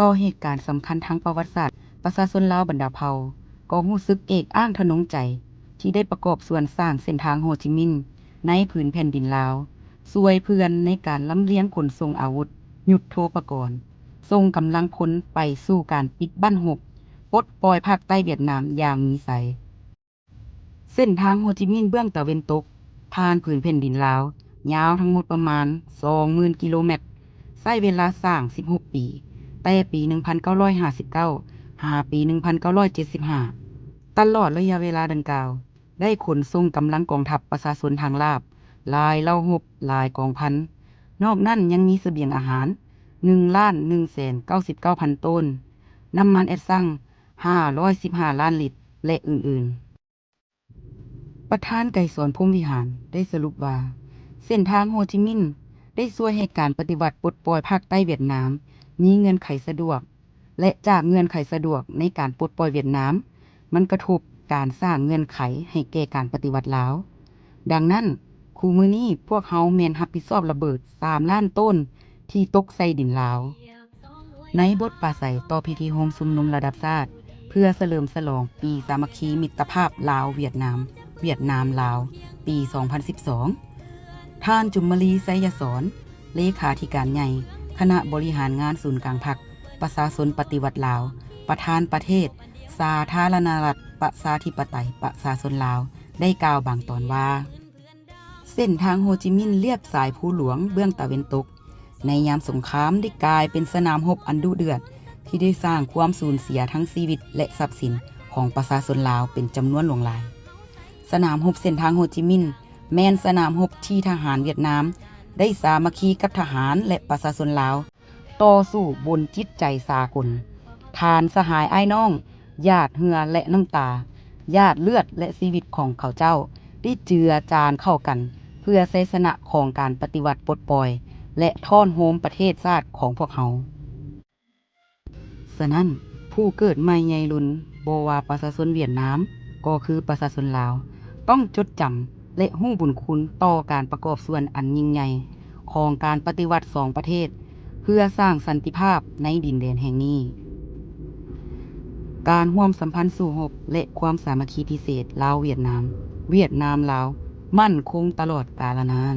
ຕໍ່ເຫດການສຳຄັນທາງປະຫວັດສາດ, ປະຊາຊົນລາວບັນດາເຜົ່າກໍຮູ້ສຶກເອກອ້າງທະນົງໃຈ ທີ່ໄດ້ປະກອບສ່ວນສ້າງເສັ້ນທາງໂຮຈິມິນໃນຜືນແຜ່ນດິນລາວ, ຊ່ວຍເພື່ອນໃນການລຳລຽງຂົນສົ່ງອາວຸດຍຸດໂທປະກອນ, ສົ່ງກຳລັງພົນໄປສູ່ການປິດບັ້ນຮົບ, ປົດປ່ອຍພາກໃຕ້ຫວຽດນາມຢ່າງມີໄຊ. ເສັ້ນທາງໂຮຈິມິນເບື້ອງຕາເວັນຕົກ ຜ່ານຜືນແຜ່ນດິນລາວ ຍາວທັງໝົດປະມານສອງໝື່ນກິໂລແມັດ, ໃຊ້ເວລາສ້າງສິບຫົກປີ, ແຕ່ປີໜຶ່ງພັນເກົ້າຮ້ອຍຫ້າສິບເກົ້າ ຫາປີໜຶ່ງພັນເກົ້າຮ້ອຍເຈັດສິບຫ້າ. ຕະຫຼອດໄລຍະເວລາດັ່ງກ່າວ ໄດ້ຂົນສົ່ງກຳລັງກອງທັບປະຊາຊົນທາງລາບ, ຫຼາຍເຫຼົ່າຮົບ, ຫຼາຍກອງພັນ. ນອກນັ້ນຍັງມີສະບຽງອາຫານ ໜຶ່ງລ້ານໜຶ່ງແສນເກົ້າສິບເກົ້າພັນໂຕນ, ນ້ຳມັນແອັດຊັງ ຫ້າຮ້ອຍສິບຫ້າລ້ານລິດ ແລະ ອື່ນໆ. ປະທານໄກສອນ ພົມວິຫານ ໄດ້ສະຫຼຸບວ່າ ເສັ້ນທາງໂຮຈິມິນ ໄດ້ຊ່ວຍໃຫ້ການປະຕິວັດປົດປ່ອຍພາກໃຕ້ຫວຽດນາມ ມີເງື່ອນໄຂສະດວກ ແລະ ຈາກເງື່ອນໄຂສະດວກໃນການປົດປ່ອຍຫວຽດນາມ ມັນກະທົບການສ້າງເງື່ອນໄຂໃຫ້ແກ່ການປະຕິວັດລາວ. ດັ່ງນັ້ນ, ຄູ່ມື້ນີ້ພວກເຮົາແມ່ນຮັບຜິດຊອບລະເບີດສາມລ້ານໂຕນທີ່ຕົກໃສ່ດິນລາວ. ໃນບົດປາໄສຕໍ່ພິທີໂຮມຊຸມນຸມລະດັບຊາດ ເພື່ອສະເຫຼີມສະຫຼອງປີສາມັກຄີມິດຕະພາບລາວ-ຫວຽດນາມ, ຫວຽດນາມ-ລາວ ປີສອງພັນສິບສອງ, ທ່ານ ຈຸມມະລີ ໄຊຍະສອນ ເລຂາທິການໃຫຍ່ຄະນະບໍລິຫານງານສູນກາງພັກປະຊາຊົນປະຕິວັດລາວ, ປະທານປະເທດສາທາລະນະລັດ ປະຊາທິປະໄຕ ປະຊາຊົນລາວ ໄດ້ກ່າວບາງຕອນວ່າ ເສັ້ນທາງໂຮຈິມິນລຽບຊາຍພູຫຼວງເບື້ອງຕາເວັນຕົກ ໃນຍາມສົງຄາມໄດ້ກາຍເປັນສະໜາມຮົບອັນດຸເດືອດ ທີ່ໄດ້ສ້າງຄວາມສູນເສຍທັງຊີວິດ ແລະ ຊັບສິນຂອງປະຊາຊົນລາວເປັນຈຳນວນຫຼວງຫຼາຍ. ສະໜາມຮົບເສັ້ນທາງໂຮຈິມິນ ແມ່ນສະໜາມຮົບທີ່ທະຫານຫວຽດນາມໄດ້ສາມັກຄີກັບທະຫານ ແລະ ປະຊາຊົນລາວ ຕໍ່ສູ້ບົນຈິດໃຈສາກົນ. ທ່ານສະຫາຍອ້າຍນ້ອງ ຫຍາດເຫື່ອ ແລະ ນ້ຳຕາ, ຫຍາດເລືອດ ແລະ ຊີວິດຂອງເຂົາເຈົ້າ ໄດ້ເຈືອຈານເຂົ້າກັນ ເພື່ອໄຊຊະນະຂອງການປະຕິວັດປົດປ່ອຍ ແລະ ທ້ອນໂຮມປະເທດຊາດຂອງພວກເຮົາ. ສະນັ້ນ, ຜູ້ເກີດໃໝ່ໃຫຍ່ລຸນ ບໍ່ວ່າປະຊາຊົນຫວຽດນາມ ກໍຄືປະຊາຊົນລາວ ຕ້ອງຈົດຈຳ ແລະ ຮູ້ບຸນຄຸນຕໍ່ການປະກອບສ່ວນອັນຍິ່ງໃຫຍ່ຂອງການປະຕິວັດສອງປະເທດ ເພື່ອສ້າງສັນຕິພາບໃນດິນແດນແຫ່ງນີ້. ການຮ່ວມສຳພັນສູ້ຮົບ ແລະ ຄວາມສາມັກຄີພິເສດລາວ-ຫວຽດນາມ, ຫວຽດນາມ-ລາວ ໝັ້ນຄົງຕະຫຼອດກາລະນານ.